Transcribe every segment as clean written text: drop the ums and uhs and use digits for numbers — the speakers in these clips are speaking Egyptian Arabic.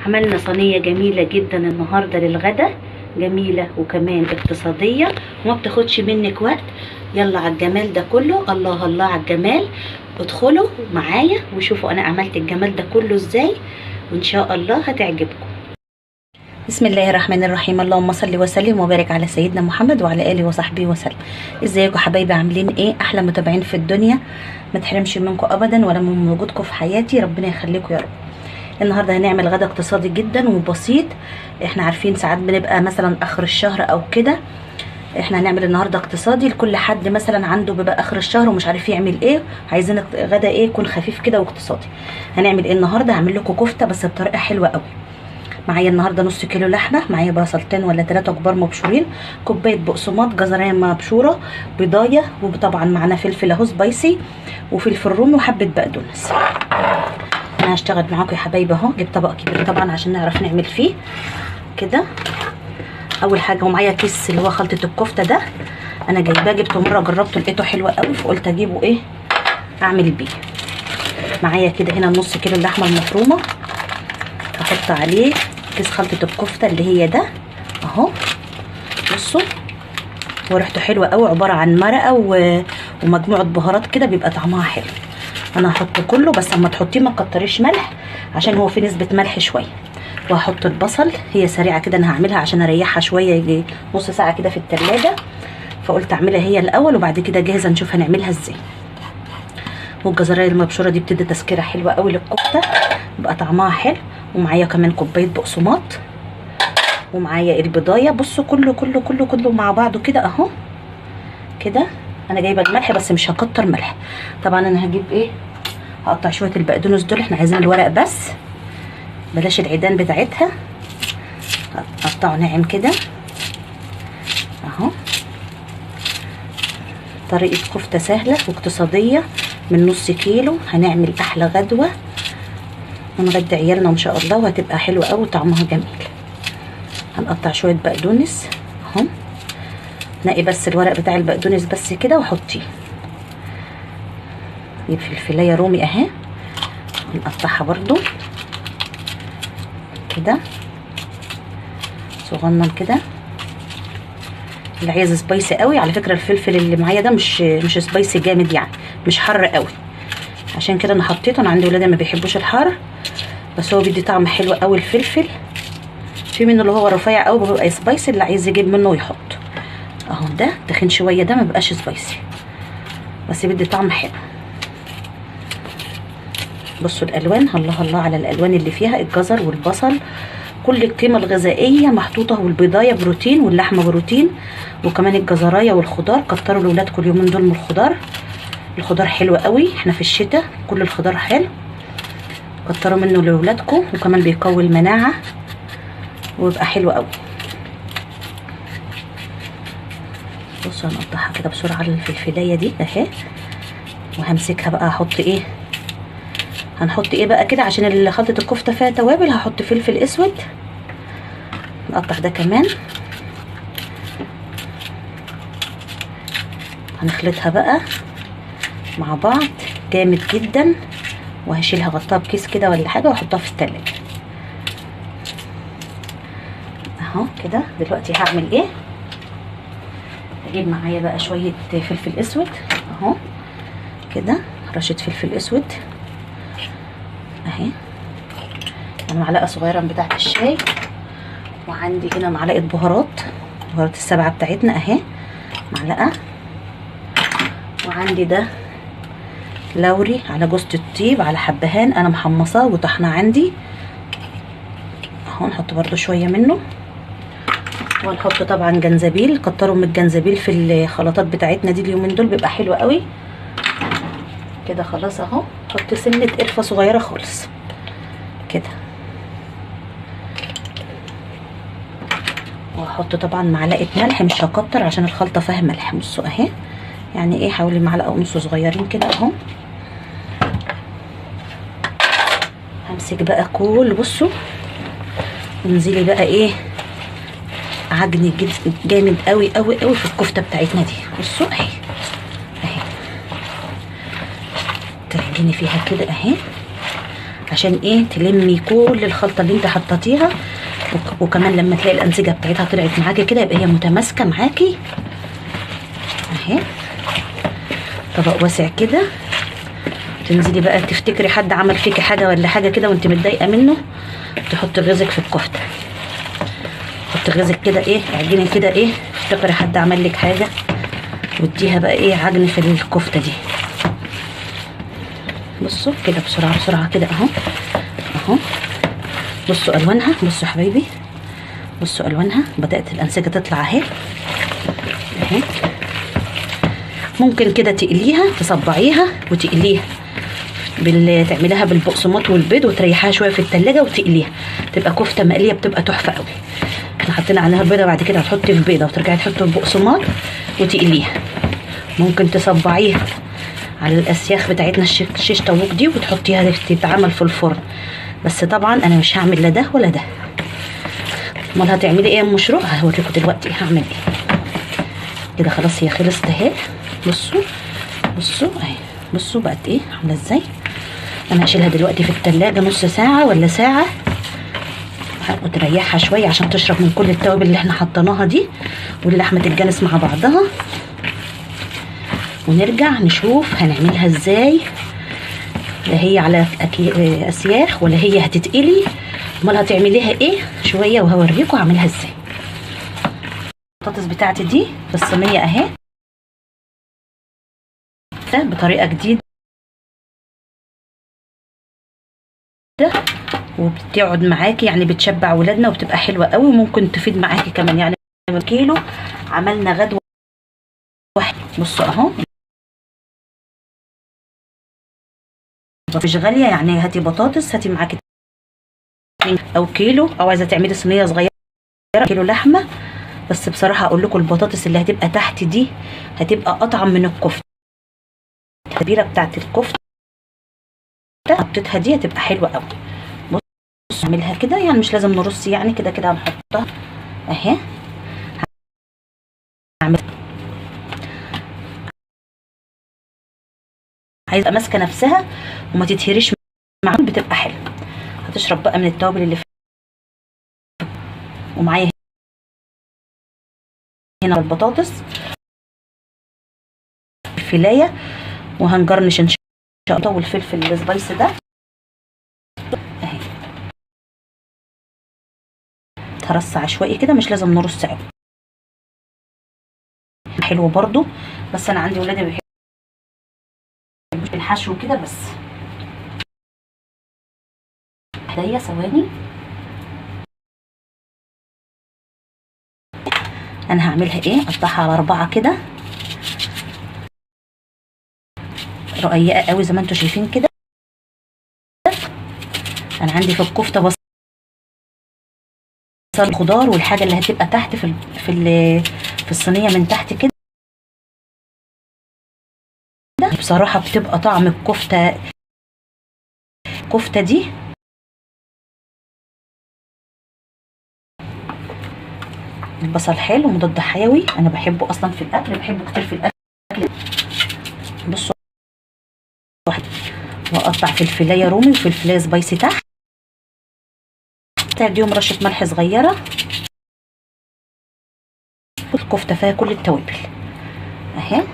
عملنا صينية جميلة جدا النهارده للغدا، جميلة وكمان اقتصادية وما بتاخدش منك وقت. يلا على الجمال ده كله، الله الله على الجمال. ادخلوا معايا وشوفوا انا عملت الجمال ده كله ازاي، وان شاء الله هتعجبكم. بسم الله الرحمن الرحيم، اللهم صل وسلم وبارك على سيدنا محمد وعلى اله وصحبه وسلم. ازيكم حبايبي، عاملين ايه؟ احلى متابعين في الدنيا، ما تحرمش منكم ابدا ولا من وجودكم في حياتي، ربنا يخليكم يا رب. النهارده هنعمل غدا اقتصادي جدا وبسيط. احنا عارفين ساعات بنبقى مثلا اخر الشهر او كده، احنا هنعمل النهارده اقتصادي لكل حد مثلا عنده بيبقى اخر الشهر ومش عارف يعمل ايه، عايزين غدا ايه يكون خفيف كده واقتصادي. هنعمل ايه النهارده؟ هعمل لكم كفته بس بطريقة حلوة قوي. معايا النهارده نص كيلو لحمه، معايا بصلتين ولا 3 كبار مبشورين، كوباية بقسماط، جزريه مبشوره، بيضايه، وطبعا معانا فلفل اهو spicy وفلفل رومي وحبه بقدونس. انا هشتغل معاكم يا حبايبي اهو، جبت طبق كبير طبعا عشان نعرف نعمل فيه كده. اول حاجة ومعايا كيس اللي هو خلطه الكفتة ده، انا جايباه، جبته مرة جربته لقيته حلو قوي فقلت اجيبه ايه اعمل بيه. معايا كده هنا نص كيلو اللحمة المفرومه، هحط عليه كيس خلطه الكفتة اللي هي ده اهو. بصوا وريحته حلوة قوي، عبارة عن مرقه ومجموعة بهارات كده بيبقى طعمها حلو. انا هحط كله، بس اما تحطيه ما تكتريش ملح عشان هو في نسبه ملح شوية. وهحط البصل، هي سريعة كده انا هعملها عشان اريحها شوية، يجي نص ساعة كده في التلاجة، فقلت اعملها هي الاول وبعد كده جاهزة نشوف هنعملها ازاي. والجزرايه المبشوره دي بتدي تسكيره حلوة قوي للكفته، بيبقى طعمها حلو. ومعايا كمان كوباية بقسماط، ومعايا البضايه. بصوا كله كله كله كله مع بعضه كده اهو كده. انا جايبه الملح بس مش هكتر ملح طبعا. انا هجيب ايه، هقطع شوية البقدونس دول، احنا عايزين الورق بس بلاش العيدان بتاعتها، هقطعه ناعم كده اهو. طريقه كفته سهلة واقتصادية من نص كيلو، هنعمل احلى غدوه ونغدي عيالنا ان شاء الله، وهتبقى حلوة قوي وطعمها جميل. هنقطع شوية بقدونس اهو، نقي بس الورق بتاع البقدونس بس كده وحطيه. دي فلفلايه رومي اهي، هنقطعها برضو كده صغنن كده. اللي عايز spicy قوي، على فكرة الفلفل اللي معايا ده مش spicy جامد يعني، مش حر قوي، عشان كده انا حطيته. انا عندي ولادي ما بيحبوش الحر، بس هو بيدي طعم حلو قوي الفلفل. في منه اللي هو رفيع قوي بيبقى spicy، اللي عايز يجيب منه ويحط اهو. ده تخين شوية، ده ما بيبقاش spicy بس بيدي طعم حلو. بصوا الالوان، الله الله على الالوان اللي فيها، الجزر والبصل، كل القيمة الغذائية محطوطة، والبيضايه بروتين واللحمة بروتين، وكمان الجزرايه والخضار. كتروا لاولادكم اليومين دول من الخضار، الخضار حلو قوي، احنا في الشتاء كل الخضار حلو، كتروا منه لاولادكم، وكمان بيقوي المناعة ويبقى حلو قوي. بصوا هنقطعها كده بسرعة الفلفلايه دي اهي، وهمسكها بقى. احط ايه، هنحط ايه بقى كده عشان خلطه الكفتة فيها توابل، هحط فلفل اسود، نقطع ده كمان، هنخلطها بقى مع بعض جامد جدا. وهشيلها غطاها بكيس كده ولا حاجة واحطها في التلاجة اهو كده. دلوقتي هعمل ايه، هجيب معايا بقى شوية فلفل اسود اهو كده، رشه فلفل اسود اهي، انا معلقه صغيرة بتاعه الشاي، وعندي هنا معلقه بهارات، بهارات السبعة بتاعتنا اهي معلقه، وعندي ده لوري على جوزة الطيب على حبهان انا محمصاه وطحناه عندي اهو، نحط برده شوية منه. وهنحط طبعا جنزبيل، كتروا من الجنزبيل في الخلطات بتاعتنا دي اليومين دول بيبقى حلو قوي كده. خلاص اهو، حط سنة قرفه صغيرة خالص كده، وهحط طبعا معلقه ملح، مش هكتر عشان الخلطة فيها ملح. بصوا اهي، يعني ايه حوالي معلقه ونص صغيرين كده اهو. همسك بقى كل، بصوا انزلي بقى ايه عجن جامد قوي قوي قوي في الكفتة بتاعتنا دي. بصوا اهي اهي، تعجني فيها كده اهي. عشان ايه؟ تلمي كل الخلطة اللي انت حطيتيها، وكمان لما تلاقي الانسجة بتاعتها طلعت معاكي كده يبقى هي متماسكة معاكي اهي. طبق واسع كده، تنزلي بقى تفتكري حد عمل فيكي حاجة ولا حاجة كده وانت متضايقة منه، تحطي غيظك في الكفتة، حطي غيظك كده ايه، اعجني كده ايه، افتكري حد عمل لك حاجة واديها بقى ايه عجن في الكفتة دي. بصوا كده بسرعة بسرعة كده اهو اهو. بصوا الوانها، بصوا حبايبي، بصوا الوانها، بدات الانسجة تطلع اهي اهي. ممكن كده تقليها، تصبعيها وتقليها تعمليها بالبقسماط والبيض وتريحها شوية في التلاجة وتقليها، تبقى كفته مقلية بتبقى تحفة قوي. احنا حطينا عليها البيضة، بعد كده هتحطي في بيضة وترجعي تحطي في بقسماط وتقليها. ممكن تصبعيها على الاسياخ بتاعتنا الشيش طاووق دي وتحطيها تتعمل في الفرن، بس طبعا انا مش هعمل لا ده ولا ده. امال هتعملي ايه يا ام شروق؟ هوريكم دلوقتي هعمل ايه. كده خلاص هي خلصت اهي. بصوا بصوا اهي، بصوا بقت ايه عامله ازاي. انا هشيلها دلوقتي في التلاجة نص ساعة ولا ساعة وتريحها شوية عشان تشرب من كل التوابل اللي احنا حطيناها دي، واللحمة تتجانس مع بعضها، ونرجع نشوف هنعملها ازاي. لا هي على اسياخ ولا هي هتتقلي، امال هتعمليها ايه؟ شوية وهوريكم هعملها ازاي. البطاطس بتاعتي دي في الصينية اهي بطريقة جديدة، وبتقعد معاكي يعني بتشبع ولادنا وبتبقى حلوة قوي، وممكن تفيد معاكي كمان. يعني كيلو عملنا غدوه واحد. بصوا اهو مش غالية، يعني هاتي بطاطس، هاتي معاكي او كيلو، او عايزه تعملي صينية صغيرة كيلو لحمه. بس بصراحة اقول لكم البطاطس اللي هتبقى تحت دي هتبقى اطعم من الكفتة. التتبيله بتاعت الكفتة حطيتها دي هتبقى حلوة قوي. بص اعملها كده، يعني مش لازم نرص، يعني كده كده هنحطها اهي. هعمل عايزه ماسكه نفسها وما تتهريش معاهم، بتبقى حلوة. هتشرب بقى من التوابل اللي ومعايا هنا البطاطس الفلايه، وهنجرنش ان شاء الله، والفلفل السبايس ده اهي. ترص عشوائي كده، مش لازم نرص قوي، حلو برضو. بس انا عندي ولادي ما بيحبوش الحشو كده. بس هديه ثواني، انا هعملها ايه، اقطعها على 4 كده رقيقه قوي زي ما انتم شايفين كده. انا عندي في الكفتة بصل خضار، والحاجة اللي هتبقى تحت في في في الصينية من تحت كده بصراحة بتبقى طعم الكفتة دي. البصل حلو مضاد حيوي، انا بحبه اصلا في الاكل، بحبه كتير في الاكل. بصوا واقطع فلفلايه رومي وفلفلايه سبايسي تحت، اديهم رشه ملح صغيرة. الكفتة فيها كل التوابل اهي.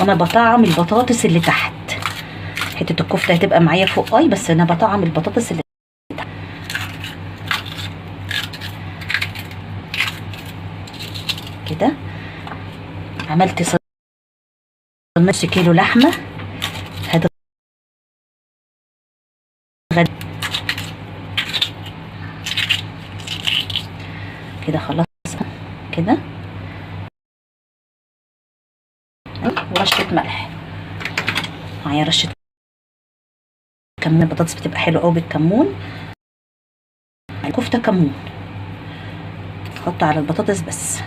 انا بطعم البطاطس اللي تحت، حتة الكفتة هتبقى معايا فوق اي، بس انا بطعم البطاطس اللي تحت كده. عملت نص كيلو لحمه، كده خلاص كده، ورشه ملح معايا، رشه كمون. البطاطس بتبقى حلوة قوي بالكمون، الكفتة كمون، حط على البطاطس بس.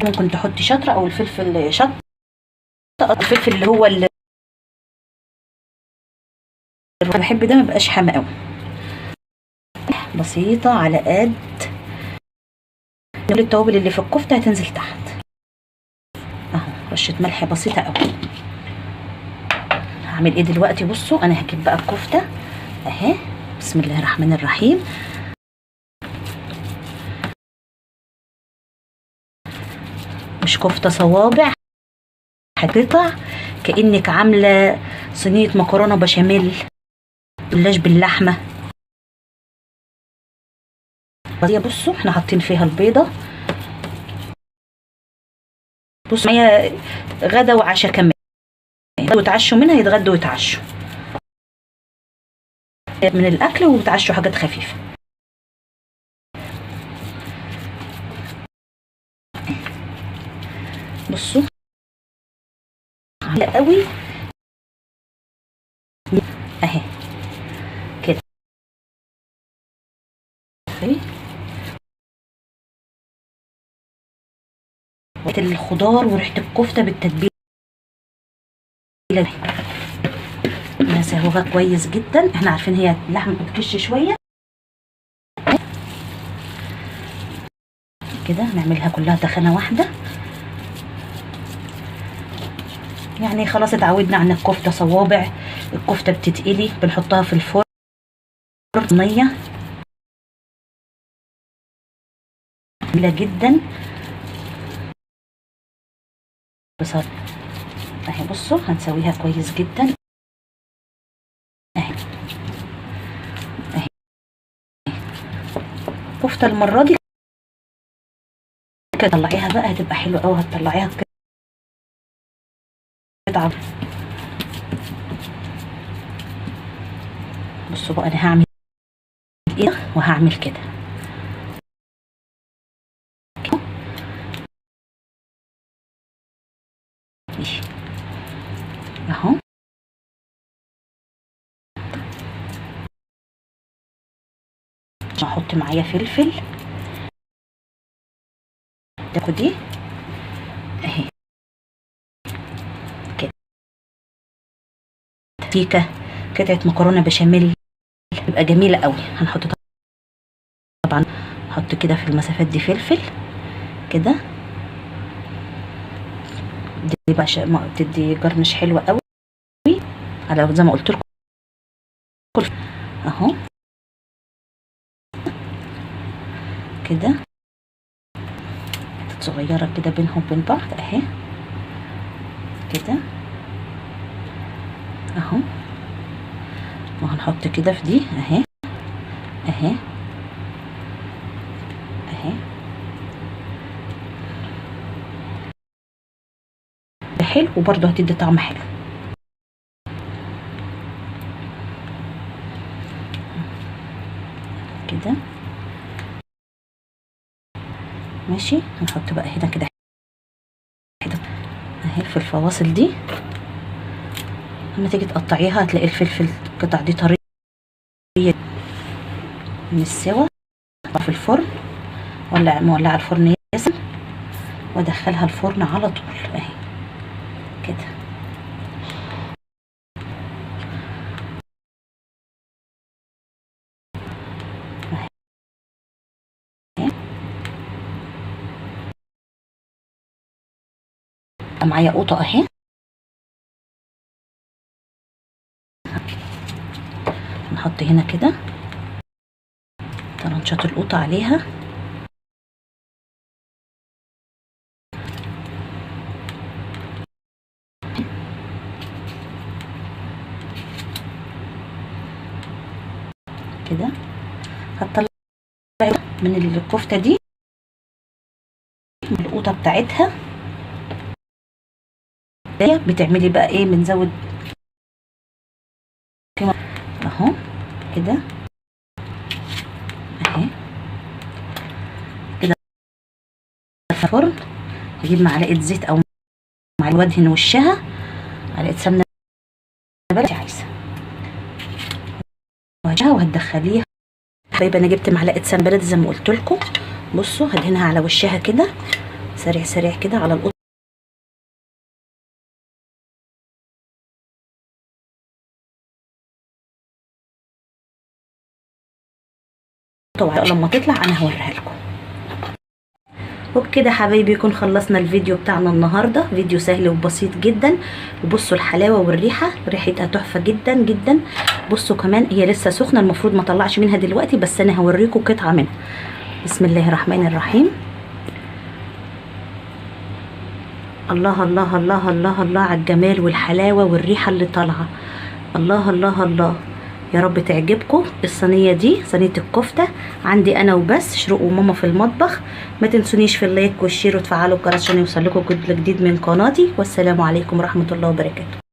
ممكن تحطي شطره او الفلفل شطه، الفلفل اللي هو اللي بحب ده ما بقاش حامي قوي، بسيطة على قد كل التوابل اللي في الكفتة هتنزل تحت اهو. رشه ملح بسيطة قوي. هعمل ايه دلوقتي؟ بصوا انا هجيب بقى الكفتة اهي، بسم الله الرحمن الرحيم. مش كفته صوابع، هتقطع كانك عامله صينية مكرونه بشاميل، جلاش باللحمه. بصوا احنا حاطين فيها البيضة. بصوا هي غدا وعشاء كمان، وتعشوا منها، يتغدوا ويتعشوا من الاكل، وتعشوا حاجات خفيفة. بصوا قوي اهي كده. ريحه الخضار وريحه الكفتة بالتتبيله دي نسويها كويس جدا. احنا عارفين هي اللحمة بتكش شوية كده، نعملها كلها تخانه واحدة. يعني خلاص اتعودنا عن الكفتة صوابع، الكفتة بتتقلي بنحطها في الفرن صينية جميلة جدا. بصراحة اهي بصوا هنسويها كويس جدا اهي اهي. كفته المرة دي كده طلعيها بقى هتبقى حلوة قوي، هتطلعيها قطعه. بصوا بقى انا هعمل ايه، وهعمل كده ماشي اهو. هحط معايا فلفل، تاخدي اهي كده، كيكة قطعه مكرونه بشاميل تبقى جميلة قوي. هنحط طبعا، نحط كده في المسافات دي فلفل كده، دي بقى تدي جرنش حلو قوي على زي ما قلت لكم اهو كده، حتت صغيرة كده بينهم وبين بعض اهي كده اهو. وهنحط كده في دي اهي اهي اهي. حلو، وبرده هتدي طعم حلو. كده ماشي. هنحط بقى هنا كده اهي في الفواصل دي. لما تيجي تقطعيها هتلاقي الفلفل القطع دي طرية من السوا في الفرن، ولا مولعه الفرن يسخن، وادخلها الفرن على طول اهي كده. معايا قوطه اهي، نحط هنا كده طرنشات القوطه عليها. كده هتطلع من الكفتة دي القوطه بتاعتها. بتعملي بقى ايه؟ بنزود اهو كده اهي كده الفرن. هجيب معلقه زيت او معلقه وادهن وشها معلقه سمنه بلدي عايزه وهتدخليها. طيب انا جبت معلقه سمنه بلدي زي ما قلت لكم. بصوا هدهنها على وشها كده سريع سريع كده على القطن. لما تطلع انا هوريها لكم. وبكده حبايبي يكون خلصنا الفيديو بتاعنا النهارده، فيديو سهل وبسيط جدا. وبصوا الحلاوة والريحه، ريحتها تحفة جدا جدا. بصوا كمان هي لسه سخنة، المفروض ما اطلعش منها دلوقتي، بس انا هوريكم قطعه منها. بسم الله الرحمن الرحيم. الله الله الله الله الله على الجمال والحلاوه والريحه اللي طالعه. الله الله الله، يا رب تعجبكم الصينية دي، صينية الكفتة عندي انا وبس، شروق وماما في المطبخ. ما تنسونيش في ال like وال share وتفعلوا الجرس عشان يوصل لكم كل جديد من قناتي. والسلام عليكم ورحمة الله وبركاته.